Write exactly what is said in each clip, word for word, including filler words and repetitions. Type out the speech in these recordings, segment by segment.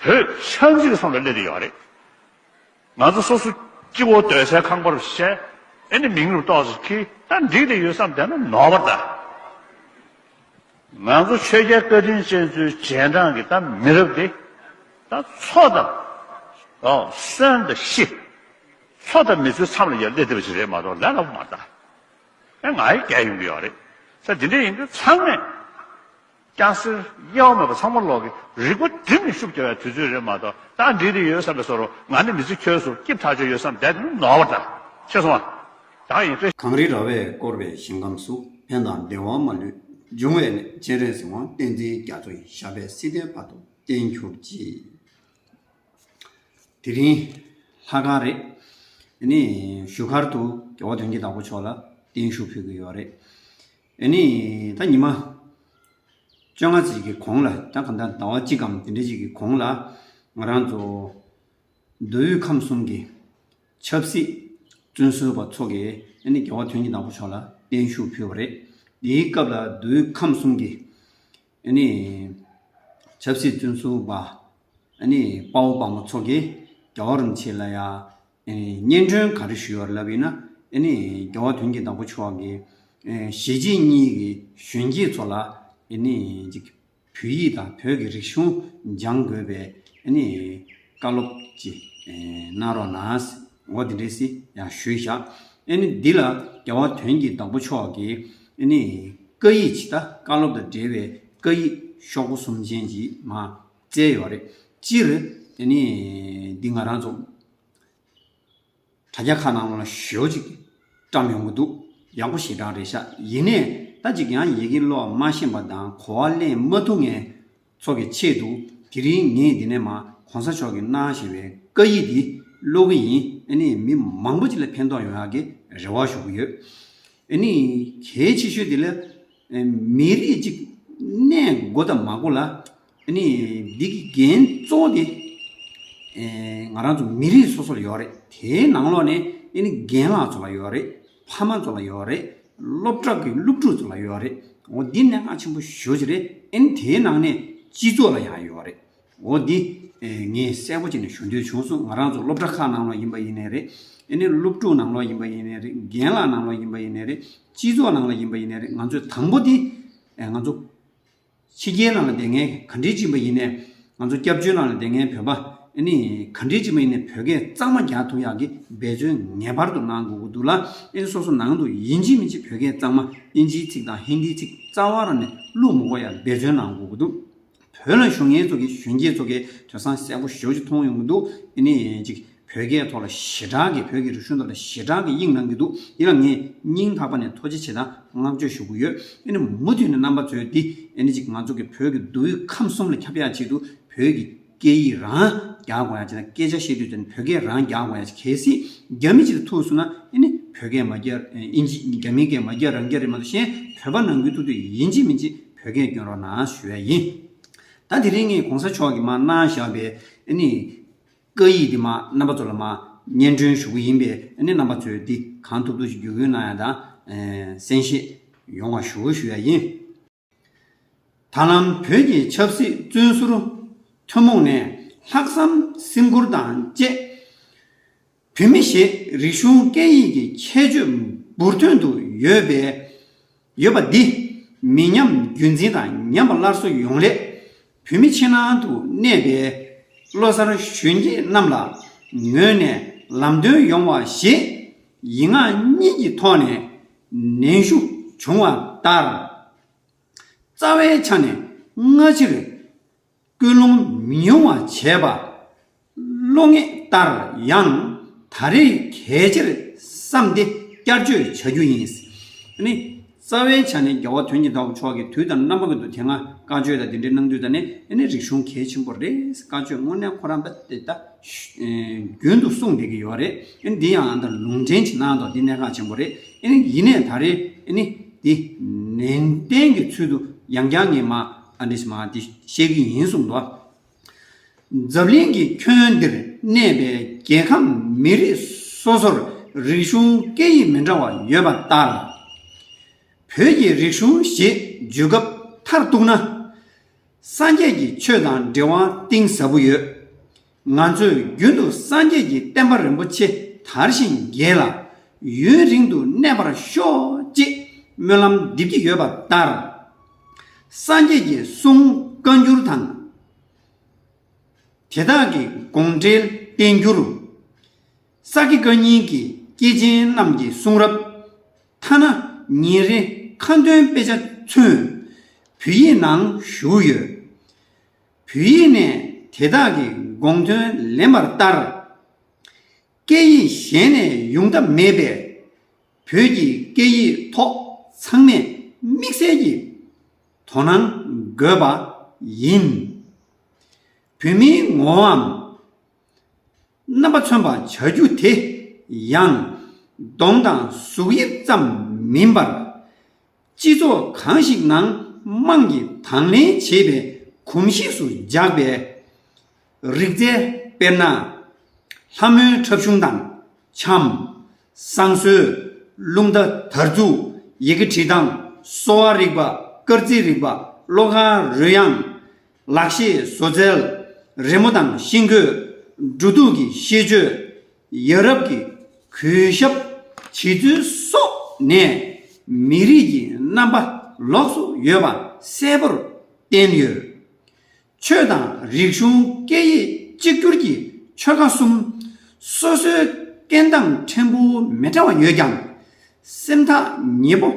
བོད་ཆགས་འཇིག་གི་མཚམས་ལ་སླེབས་བསྡད་ཡོད་རེད། ང་ཚོ་སོ་སོ་སྤྱི་བོ་སྡོད་སའི་ཁང་པ་རུ་བཤད། ཨེ་ནི་མིང་རུ་ཏོག་ཙམ་འཁྱེར། ད་འགྲིག་བསྡད་ཡོད་བསམ་བསྡད་ན་ནོར་བ་རེད་ད། ང་ཚོ་ཆོས་རྒྱལ་བཀའ་དྲིན་ཅན་ཚོའི་རྗེས་འབྲང་གི་ད་མི་རབས་དེ། ད་འཚོ་དང་། ཨོ་གསོན་དང་ཤི། འཚོ་དང་མི་འཚོའི་མཚམས་ལ་ཡར་སླེབས་བསྡད་པ་ཞིག་རེད་མ་གཏོགས་ལས་སླ་པོ་མ་རེད་ད། ཨེ་ང་ཡི་རྒྱལ་ཡོང་གི་ཡོད་རེད། ས་དེ་འདྲ་ཡིན་དུས་ཚང་མས། སྐྱ་སེར་དབྱེ་བ་མེད་པར་ཚང་མ་ལོག་གི་རིག་པ་སྒྲིམ་ནས་ཤུགས་རྒྱག་ཡ་དུས་ཚོད་རེད་མ་གཏོགས། ད་འགྲིག་བསྡད་ཡོད་བསམ་པའི་བཟོ་འདྲ། ང་ནི་མི་ཚེ་འཁྱོལ་སོང་། སྐྱིད་ཐག་ཆོད་ཡོད་བསམ་བསྡད་ནོར་བ་རེད་ད། ཤེས་སོང་ཨ། ད་ཡིན་ཏེ། གངས་རི་ར་བས་བསྐོར་བའི་ཞིང་ཁམས་སུ། ཕན་དང་བདེ་བ་མ་ལུས་འབྱུང་བའི་གནས། སྤྱན་རས་གཟིགས་དབང་བསྟན་འཛིན་རྒྱ་མཚོ་ཡི། ཞབས་པད་སྲིད་མཐའི་བར་དུ་བརྟན་གྱུར་ཅིག་དེ་རིང་ལྷག་དཀར་རེད། ཨ་ནི་བཞུགས་སྒར་དུ་རྒྱལ་བ་དོན་གྱི་བདག་པོ་མཆོག་ལ་བརྟན་བཞུགས་ཕུལ་གྱི་ཡོད་རེད། ཨ་ནི་ད་ཉི་མ་བཅོ་ལྔ་ཙམ་གྱི་གོང་ལ། ད་གང་ལྟར་ཟླ་བ་གཅིག་གམ་དེ་འདྲ་ཅིག་གི་གོང་ལ། ང་རང་ཚོ་མདོ་དབུས་ཁམས་གསུམ་གྱི་ཆབ་སྲིད་བཙོན་ཟུར་པ་ཚོ་གིས་ཨ་ནི་རྒྱལ་བ་དོན་གྱི་བདག་པོ་མཆོག་ལ་བརྟན་བཞུགས་ཕུལ་བ་རེད། དེའི་སྐབས་ལ་མདོ་དབུས་ཁམས་གསུམ་གྱི་ཨ་ནི་ཆབ་སྲིད་བཙོན་ཟུར་པ། ཨ་ནི་དཔའ་བོ་དཔའ་མོ་ཚོ་གིས་རྒྱལ་བ་རིན་པོ་ཆེ་ལ་ཡ། ཨ་ནི་སྙན་སྒྲོན་ག་རེ་ཞུས་ཡོད་ལབ་ཡིན་ན། ཨ་ནི་རྒྱལ་བ་དོན་གྱི་བདག་པོ་མཆོག་གིས་ཨ་གཞིས་བྱེས་གཉིས་ཀྱི་གཞོན་སྐྱེས་ཚོ་ལ། ཨ་ནི་ཅིག་བོད་ཡིག་དང་བོད་ཀྱི་རིག་གཞུང་སྦྱང་དགོས་པའི་ཨ་ནི་བཀའ་སློབ་ཅིག་ཨ་གནང་རོགས་གནང་། འོ་དེ་འདྲ་ཞིག་ཡང་ཞུས་བཞག་ཨ་ནི་འདི་ལ་རྒྱལ་བ་དོན་གྱི་བདག་པོ་མཆོག་གིས་ཨ་ནི་བཀའ་ཡིག་ཅིག་ད་བཀའ་སློབ་དང་འབྲེལ་བའི་བཀའ་ཡིག་ཤོག་བུ་གསུམ་ཅན་ཅིག་མར་བསྩལ་ཡོད་རེད། སྤྱིར་ཨ་ནི་འདི་ང་རང་ཚོ་དྲ་རྒྱ་ཁག་ནང་ལ་ཞེ་པོ་ཅིག་བཀྲམ་ཡོང་གི་འདུག་ཡག་པོ་ཞེ་དྲག་རེད་ཤག་ཡིན་ནའི་ད་ཅིག་ཡང་ཡི་གེ་ཀློག་མ་ཤེས་པ་དང་གོ་བ་ལེན་མ་ཐུབ་མཁན་ཚོ་གི་ཆེད་དུ། དེ་རིང་ངས་འདི་ནས་མར་གོང་ས་མཆོག་གིས་གནང་བཞིན་པའི་བཀའ་ཡིག་འདི་ཀློག་གི་ཡིན། ཨ་ནི་མི་མང་པོ་ཅིག་ལ་ཕན་ཐོགས་ཡོང་ཡག་གི་རེ་བ་ཞུ་གི་ཡོད། ཨ་ནི་གལ་ཆེ་ཤོས་དེ་ལ། ཨ་མི་རིགས་གཅིག་གནས་དགོས་དང་མ་དགོས་ལ། ཨ་ནི་འདི་གི་འགན་གཙོ་བོ་དེ་ཨ་ང་རང་ཚོ་མི་རིགས་སོ་སོ་ལ་ཡོད་རེད། དེའི་ནང་ལོགས་ནས་ཨ་ནི་རྒན་ལགས་ཚོ་ལ་ཡོད་རེད། ཕ་མ་ཚོ་ལ་ཡོད་རེད། སློབ་གྲྭ་གི་སློབ་ཕྲུག་ཚོ་ལ་ཡོད་རེད། འོ་འདི་གནད་འགག་ཆེན་པོ་ཞེ་པོ་ཅིག་རེད། ཨ་ནི་དེའི་ནང་ནས་སྤྱི་ཚོགས་ལ་ཡང་ཡོད་རེད། འོ་འདི་ཨེ་ངས་གསལ་པོ་བྱས་ནས་ཞུ་འདོད་བྱུང་སོང་། ང་རང་ཚོ་སློབ་གྲྭ་ཁག་ནང་ལོགས་ཡིན་པ་ཡིན་ནའི་རེད། ཨེ་ནི་སློབ་ཕྲུག་ནང་ལོགས་ཡིན་པ་ཡིན་ནའི་རེད། རྒན་ལགས་ནང་ལོགས་ཡིན་པ་ཡིན་ནའི་རེད། སྤྱི་ཚོགས་ནང་ལོགས་ཡིན་པ་ཡིན་ནའི་རེད། ང་ཚོས་དང་པོ་འདི་ཨེ་ང་ཚོ་ཕྱི་རྒྱལ་ནང་ལ་བསྡད་མཁན་ག་འདྲས་ཅིག་ཡིན་པ་ཡིན་ནའི། ང་ཚོ་སྐྱབས་བཅོལ་ནང་ལ་བསྡད་མཁན་བོད་པ་ཨེ་ནི་ག་འདྲས་ཅིག་ཡིན་ནའི་བོད་སྐད་གཙང་མ་རྒྱག་ཐུབ་ཡག་གི་འབད་བརྩོན་ངེས་པར་དུ་གནང་དགོས་ཀྱི་འདུག་ལ། ཨེ་ནི་སོ་སོ་ནང་དུ་ཡིན་གཅིག་མིན་གཅིག་བོད་སྐད་གཙང་མ། ཨིན་ཇིའི་ཚིག་དང་ཧིན་དིའི་ཚིག་རྩ་བ་རང་ནས་བླུག་མི་དགོས་ཡག་འབད་བརྩོན་གནང་དགོས་ཀྱི་འདུག་བོད་ལ་བཞུགས་མཁན་ཚོ་གི་གཞོན་སྐྱེས་ཚོ་གི་དེང་སང་གསལ་པོ་ཞེ་པོ་ཅིག་མཐོང་ཡོང་གི་འདུག་ཨ་ནི་ཅིག་བོད་སྐད་ཐོག་ལ་ཞེ་དྲག་གི། བོད་ཀྱི་རིག་གཞུང་ཐོག་ལ་ཞེ་དྲག་གི་དབྱིངས་གནང་གི་འདུག་འདི་ལ་ངས་སྙིང་ཐག་པ་ནས་ཐུགས་རྗེ་ཆེ་དང་བསྔགས་བརྗོད་ཞུ་གི་ཡོད། ཨ་ནི་མུ་མཐུད་ནས་རྣམ་པ་ཚོས་འདི་ཨ་ནི་ཅིག་ང་ཚོ་གི་བོད་ཀྱི་མདོ་དབུས་ཁམས་གསུམ་ལ་ཁྱབ་ཡག་ཆེད་དུ། བོད་ཀྱི་སྐད་ཡིག་རང་རྒྱག་དགོས་ཡག་ཆེད་དང་། སྐད་ཆ་བཤད་དུས་ཙམ་བོད་སྐད་རང་རྒྱག་དགོས་ཡག་ཆེད། གལ་སྲིད་རྒྱ་མི་ཅིག་ལ་ཐུག་སོང་ན། ཨ་ནི་བོད་སྐད་མ་རྒྱག་ཨིན་ཇི། རྒྱ་མིའི་སྐད་མ་རྒྱག་རང་རྒྱག་རེད་མ་གཏོགས། གཞན་བོད་པ་ནང་ཁུལ་ཐུག་དུས་ཡིན་གཅིག་མིན་གཅིག་བོད་སྐད་སྐྱོན་རོགས་གནང་ཞུ་ཡ་ཡིན། ད་དེ་རིང་ངས་གོང་ས་མཆོག་གིས་མར་གནང་བཞག་པའི་ཨ་ནི་བཀའ་ཡིག་འདི་མར་རྣམ་པ་ཚོ་ལ་མར་སྙན་སྒྲོན་ཞུ་གི་ཡིན་པས། ཨ་ནི་རྣམ་པ་ཚོས་འདི་གང་ཐུབ་ཐུབ་ཅིག་བརྒྱུད་སྐུལ་གནང་ཡ་དང་། ཨེ་གསན་བཞེས་ཡོང་བ་ཞུ་ཞུ་ཡ་ཡིན། ད་ལམ་བོད་ཀྱི་ཆབ་སྲིད་བཙོན་ཟུར་ཐུན་མོང་ནས་ལྷག་བསམ་སེམས་ཁུར་དང་བཅས། བོད་མི་ཞེས་རིག་གཞུང་སྐད་ཡིག་གི་ཁྱད་ཆོས་འབུར་ཐོན་དུ་ཡོད་པའི། ཡོད་པ་འདི་མི་ཉམས་རྒྱུན་འཛིན་དང་། ཉམས་པ་སླར་གསོ་ཡོང་སླད། བོད་མི་ཕྱི་ནང་དུ་གནས་པའི་བློ་གསར་གཞོན་སྐྱེས་རྣམས་ལ་ངོས་ནས་ལམ་སྟོན་ཡོང་བ་ཞེས་ཡིག་ངག་གཉིས་ཀྱི་ཐོག་ནས་ནན་ཞུ་བྱུང་བ་ལྟར། རྩ་བའི་ཆ་ནས་སྔ་ཕྱིར་སྐུལ་སློང་མི་ཡོང་བ་བྱས་པ། བློ་ངེས་ལྟར་ཡང་ད་རེས་གལ་ཆེར་བསམ་སྟེ་བསྐྱར་བཅོས་བྱ་རྒྱུ་ཡིན། ཨ་ནི་རྩ་བའི་ཆ་ནས་རྒྱལ་བ་དོན་གྱི་བདག་པོ་མཆོག་གིས་དུས་དང་རྣམ་པ་ཀུན་ཏུ་དེ་སྔ་བཀའ་ཆོས་དང་དེ་འདྲའི་གནང་དུས་ད་ནས། ཨ་ནི་རིག་གཞུང་གལ་ཆེན་པོ་རེད། བཀའ་ཆོས་དངོས་གནས་ཁོ་རང་དཔེ་དེ་ད་རྒྱུན་དུ་གསུངས་བསྡད་ཀྱི་ཡོད་རེད། ཨ་ནི་འདི་ཡང་ཨ་ད་ལུང་འདྲེན་ཅིག་གནང་དང་། འདི་གནད་འགག་ཆེན་པོ་རེད། ཨ་ནི་ཡིན་ནའི་ད་རེས་ཨ་ནི་འདི་ནན་ཏན་གྱི་ཚུལ་དུ་ཡང་བསྐྱར་ངས་མར་ཨ་འདྲ་ཞིག་མར་འདི་བཤད་ཀྱི་ཡིན་གསུངས་འདུག་འཛམ་གླིང་གི་ཁྱོན་འདིར་གནས་པའི་རྒྱལ་ཁམས་མི་རིགས་སོ་སོར་རིག་གཞུང་སྐད་ཡིག་མི་འདྲ་བ་ཡོད་པ་ལྟར། བོད་ཀྱི་རིག་གཞུང་ཞེས་བརྗོད་སྐབས་མཐར་གཏུགས་ན། སངས་རྒྱས་ཀྱི་ཆོས་དང་འབྲེལ་བ་གཏིང་ཟབ་པོ་ཡོད། ང་ཚོས་རྒྱུན་དུ་སངས་རྒྱས་ཀྱི་བསྟན་པ་རིན་པོ་ཆེ་དར་ཞིང་རྒྱས་ལ་ཡུན་རིང་དུ་གནས་པར་ཤོག་ཅེས་སྨོན་ལམ་འདེབས་ཀྱི་ཡོད་པ་ལྟར། སངས་རྒྱས་ཀྱི་གསུང་བཀའ་འགྱུར་དང་། དེ་དག་གི་དགོངས་འགྲེལ་བསྟན་འགྱུར། ས་དགེ་བཀའ་རྙིང་གི་སྐྱེས་ཆེན་རྣམས་ཀྱི་གསུང་རབ། ཐ་ན་ཉིན་རེའི་ཁ་འདོན་དཔེ་ཆ་ཚུན་བོད་ཡིག་ནང་བཞུགས་ཡོད། བོད་ཡིག་ནས་དེ་དག་གི་དགོངས་དོན་ལེན་པར་ལྟར། སྐད་ཡིག་གཞན་ནས་ཡོང་ཐབས་མེད་པས། བོད་ཀྱི་སྐད་ཡིག་ཐོག་ཚང་མས་དམིགས་བསལ་གྱི་དོ་སྣང་དགོས་པ་ཡིན། བོད་མིའི་ངོ་བོའམ་རྣམ་པ་མཚོན་པ་བྱ་རྒྱུ་དེ་ཡང་གདོང་དང་གཟུགས་དབྱིབས་ཙམ་མིན་པར། སྤྱི་ཚོགས་གང་ཞིག་ནང་དམངས་ཀྱིས་དང་ལེན་བྱེད་པའི་གོམས་གཤིས་སུ་འཇགས་པའི་རིག་རྩལ། དཔེར་ན། ལྷ་མོའི་འཁྲབ་གཞུང་དང་འཆམ། བསང་གསོལ། རླུང་རྟ་དར་འཛུགས། ཡི་གེ་བྲིས་སྟངས། གསོ་བ་རིག་པ། སྐར་རྩིས་རིག་པ། བློ་དཀར་རོལ་དབྱངས། ལག་ཤེས་བཟོ་རྩལ། རི་མོ་དང་ཤིང་བརྐོས། འགྲོ་འདུག་གི་ཤེས་བྱ། ཡ་རབས་ཀྱི་གུས་ཞབས་བྱེད་ཚུལ་སོགས་ནས་མི་རིགས་ཀྱི་རྣམ་པ་ལོགས་སུ་ཡོད་པ་གསལ་པོར་བསྟན་ཡོད། ཆོས་དང་རིག་གཞུང་སྐད་ཡིག་གཅིག་གྱུར་གྱི་ཆོལ་ཁ་གསུམ། སོ་སོའི་སྐད་གདངས་ཕྲན་བུ་མི་འདྲ་བ་ཡོད་ཀྱང་། སེམས་ཐག་ཉེ་པོ་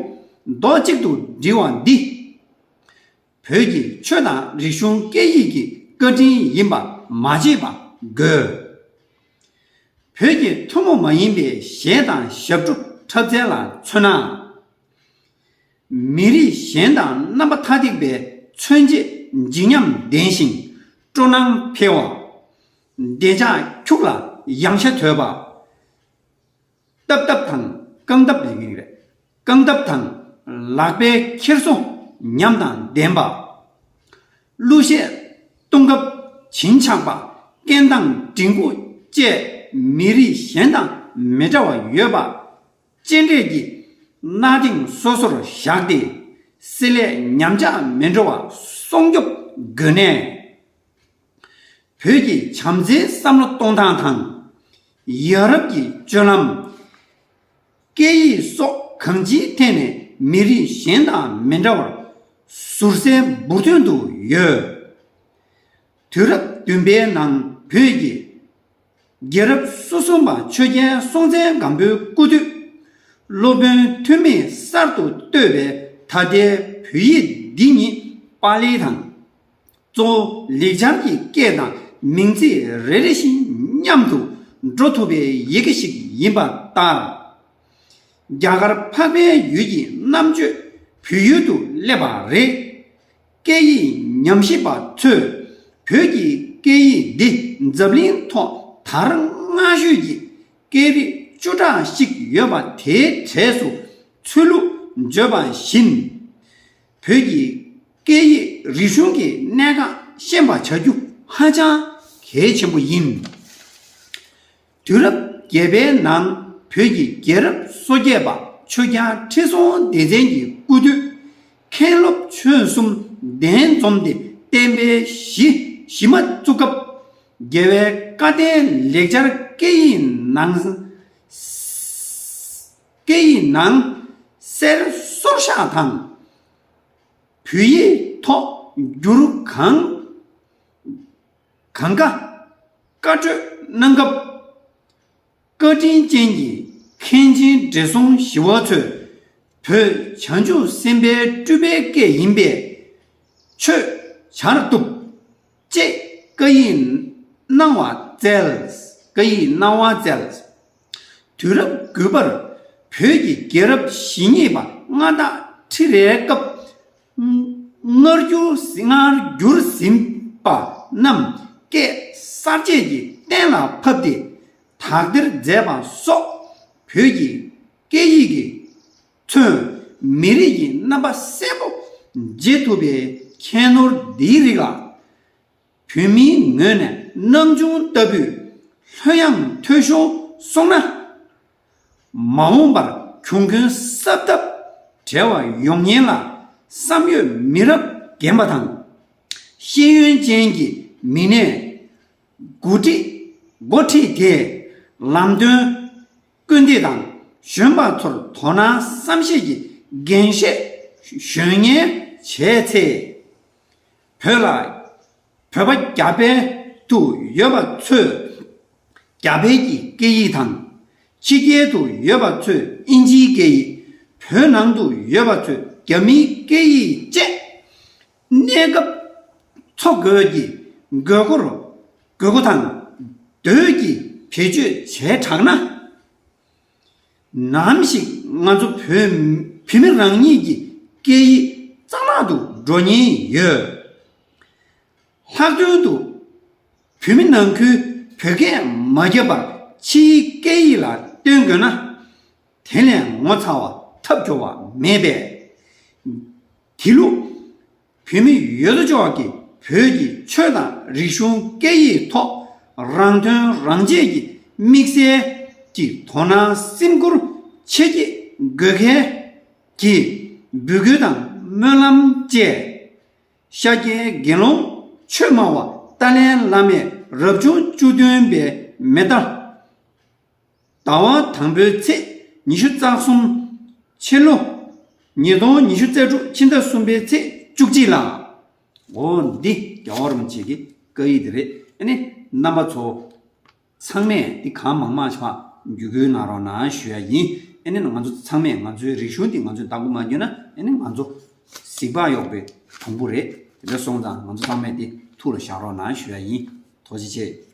རྡོག་གཅིག་ཏུ་སྒྲིལ་བ་འདི། བོད་ཀྱི་ཆོས་དང་རིག་གཞུང་སྐད་ཡིག་གི་བཀའ་དྲིན་ཡིན་པ་མ་བརྗེད་པ་དགོས། བོད་ཀྱི་ཐུན་མོང་མ་ཡིན་པའི་གཞས་དང་ཞབས་བྲོ་འཁྲབ་རྩལ་ལ་མཚོན་ན། མི་རིགས་གཞན་དང་རྣམ་པ་ཐ་དད་པའི་མཚོན་བྱེད་བརྗིད་ཉམས་ལྡན་ཞིང་སྤྲོ་སྣང་འཕེལ་བ། བདེ་འཇགས་ཁྱུག་ལ་ཡངས་ཤ་དོད་པ། རྟབ་རྟབ་དང་རྐང་རྟབ་ཡིན་གྱི་རེད། རྐང་རྟབ་དང་ལག་པའི་འཁྱེར་སོ་ཉམས་དང་ལྡན་པ། གླུ་གཞས་གཏོང་སྐབས་བྱིན་ཆགས་པ། སྐད་གདངས་འབྲིང་པོ་བཅས་མི་རིགས་གཞན་དང་མི་འདྲ་བ་ཡོད་པ། སྤྱན་འདྲེན་གྱི་གནའ་དེང་སོ་སོར་བཞག་སྟེ། བསྲེ་ལྷད་ཉམས་ཆག་མི་འགྲོ་བ་སྲུང་སྐྱོབ་དགོས་ནས། བོད་ཀྱི་བྱམས་བརྩེའི་བསམ་བློ་གཏོང་སྟངས་དང་། ཡ་རབས་ཀྱི་སྤྱོད་ལམ། སྐད་ཡིག་སོགས་གང་ཅིའི་ཐད་ནས་མི་རིགས་གཞན་དང་མི་འདྲ་བར་ཟུར་གསལ་འབུར་ཐོན་དུ་ཡོད། དུས་རབས་བདུན་པའི་ནང་བོད་ཀྱི་རྒྱལ་རབས་སོ་གསུམ་པ་ཆོས་རྒྱལ་སྲོང་བཙན་སྒམ་པོའི་སྐུ་དུས། སློབ་དཔོན་ཐོན་མིས་གསར་དུ་བཏོད་པའི་ད་ལྟའི་བོད་ཡིག་འདི་ཉིད་པཱ་ལི་དང་། གཙོ་བོ་ལེགས་སྦྱར་གྱི་སྐད་དང་མིང་ཚིག་རེ་རེ་བཞིན་མཉམ་དུ་འགྲོ་ཐུབ་པའི་ཡི་གེ་ཞིག་ཡིན་པ་ལྟར། རྒྱ་གར་འཕགས་པའི་ཡུལ་གྱི་རྣམ་དཔྱོད་བོད་ཡུལ་དུ་སླེབས་པ་རེད། སྐད་ཡིག་ཉམས་ཞིབ་པ་ཚོས་བོད་ཀྱི་སྐད་ཡིག་འདི་འཛམ་གླིང་ཐོག་དར་སྔ་ཤོས་ཀྱི་སྐད་རིགས་བཅུ་ཕྲག་ཞིག་ཡོད་པ་དེའི་གྲས་སུ་ཚུད་ལུགས་བརྗོད་པ་བཞིན། བོད་ཀྱི་སྐད་ཡིག་རིག་གཞུང་གི་གནད་འགག་ཤེས་པ་བྱ་རྒྱུ་ཧ་ཅང་གལ་ཆེན་པོ་ཡིན། དུས་རབས་བརྒྱད་པའི་ནང་བོད་ཀྱི་རྒྱལ་རབས་སོ་བརྒྱད་པ་ཆོས་རྒྱལ་ཁྲི་སྲོང་ལྡེ་བཙན་གྱི་སྐུ་དུས། མཁན་སློབ་ཆོས་གསུམ་གདན་འཛོམས་ཏེ་བསྟན་པའི་གཞི་གཞི་མ་བཙུགས་སྐབས། རྒྱལ་བའི་བཀའ་བསྟན་ལེགས་སྦྱར་སྐད་ཡིག་ནང་། སྐད་ཡིག་ནང་གསལ་སོར་བཞག་དང་། བོད་ཡིག་ཐོག་བསྒྱུར་གང་གང་ག་བཀའ་གྲོས་གནང་སྐབས། བཀའ་དྲིན་ཅན་གྱི་མཁན་ཆེན་བགྲེས་སོང་ཞི་བ་འཚོས་བོད་བྱང་ཆུབ་སེམས་དཔའི་སྤྲུལ་པའི་སྐད་ཡིན་པས། ཆོས་བྱར་བཏུབ། ཅེས་བཀའ་ཡིག་གནང་བ་བསྩལ། བཀའ་ཡིག་གནང་བ་བསྩལ། དུས་རབས་དགུ་པར་བོད་ཀྱི་རྒྱལ་རབས་ཞེ་གཉིས་པ་མངའ་བདག་ཁྲི་རལ་སྐབས། སྔར་འགྱུར་སྔར་འགྱུར་ཟིན་པ་རྣམས་སྐད་གསར་བཅད་ཀྱིས་གཏན་ལ་ཕབ་སྟེ་དག་ཐེར་མཛད་པ་སོགས་བོད་ཀྱི་སྐད་ཡིག་གི་མཚོན་མི་རིགས་ཀྱི་རྣམ་པ་གསལ་པོ་འབྱེད་ཐུབ་པའི་ཁྱད་ནོར་འདིའི་རིགས་ལ། བོད་མིའི་ངོས་ནས་སྣང་ཆུང་ལྟ་བུའི་ལྷོད་ཡངས་འཐུས་ཤོར་སོང་ན། མ་འོངས་པར་གྱོང་གུན་གསབ་ཐབས་བྲལ་བ་ཡོང་ཉེན་ལ་བསམ་ཡོད་མི་རབས་རྒན་པ་དང་། ཤེས་ཡོན་ཅན་གྱི་མི་སྣས་འགོ་ཁྲིད་འགོ་ཁྲིད་དེས་ལམ་སྟོན་སྐུལ་འདེད་དང་གཞོན་པ་ཚོར་དོ་སྣང་བསམ་ཤེས་ཀྱི་འགན་བཞེས་གཞོན་ངལ་བྱས་ཚེ། བོད་ལ་བོད་པ་རྒྱ་བལ་དུ་ཡོད་པ་ཚོས་རྒྱ་བལ་གྱི་སྐད་ཡིག་དང་། ཕྱི་རྒྱལ་དུ་ཡོད་པ་ཚོས་ཨིན་ཇིའི་སྐད་ཡིག་བོད་ནང་དུ་ཡོད་པ་ཚོས་རྒྱ་མིའི་སྐད་ཡིག་བཅས། གནས་སྐབས་འཚོ་དགོས་ཀྱི་དགོས་མཁོར་དགོས་མཁོ་དང་འདོད་ཀྱིས་བེད་སྤྱོད་བྱས་དྲགས་ན། ནམ་ཞིག་ང་ཚོ་བོད་བོད་མི་རང་ཉིད་ཀྱི་སྐད་ཡིག་རྩ་བརླག་ཏུ་འགྲོ་ཉེན་ཡོད། ལྷག་དོན་དུ་བོད་མི་ནང་ཁུལ་བོད་སྐད་མ་བརྒྱབ་པར་ཕྱིའི་སྐད་ཡིག་ལ་བརྟེན་དགོས་ན། དེ་ལས་ངོ་ཚ་བ་ཐབས་སྐྱོ་བ་མེད་པས། དེ་ལུགས་བོད་མི་ཡོད་དོ་ཅོག་གིས་བོད་ཀྱི་ཆོས་དང་རིག་གཞུང་སྐད་ཡིག་ཐོག་རང་དོན་རང་གཅེས་ཀྱི་དམིགས་བསལ་གྱི་དོ་སྣང་སེམས་ཁུར་ཆེ་བསྐྱེད་དགོས་གལ་གྱི་འབོད་སྐུལ་དང་སྨོན་ལམ་བཅས། ཤཱཀྱའི་དགེ་སློང་ཆོས་སྨྲ་བ་ཏཱ་ལའི་བླ་མས་རབ་བྱུང་བཅུ་བདུན་པའི་མེ་ཏ། ཟླ་བ་དང་པོའི་ཚེས་ཉི་ཤུ་རྩ་གསུམ། ཕྱི་ལོ་ཉིས་སྟོང་ཉི་ཤུ་རྩ་དྲུག་ཕྱི་ཟླ་གསུམ་པའི་ཚེས་བཅུ་གཅིག་ལ། འོ་འདི་རྒྱལ་བ་རིན་པོ་ཆེ་གི་བཀའ་ཡིག་དེ་རེད། ཨ་ནི་རྣམ་པ་ཚོ་ཚང་མས་འདི་གང་མང་མང་ཞིག་བརྒྱུད་སྐུལ་གནང་རོགས་གནང་ཞུ་ཡ་ཡིན། ཨ་ནི་ང་ཚོ་ཚང་མས་ང་ཚོའི་རིག་གཞུང་འདི་ང་ཚོས་བདག་པོ་མ་བརྒྱབ་ན། ཨ་ནི་ང་ཚོ་གཟིག་ལྤགས་གཡོགས་པའི་དུམ་བུ་རེད། དེ་འདྲ་སོང་ཙང་ང་ཚོ་ཚང་མས་འདི་ཐུགས་ལ་བཞག་རོགས་གནང་ཞུ་ཡ་ཡིན། ཐུགས་རྗེ་ཆེ།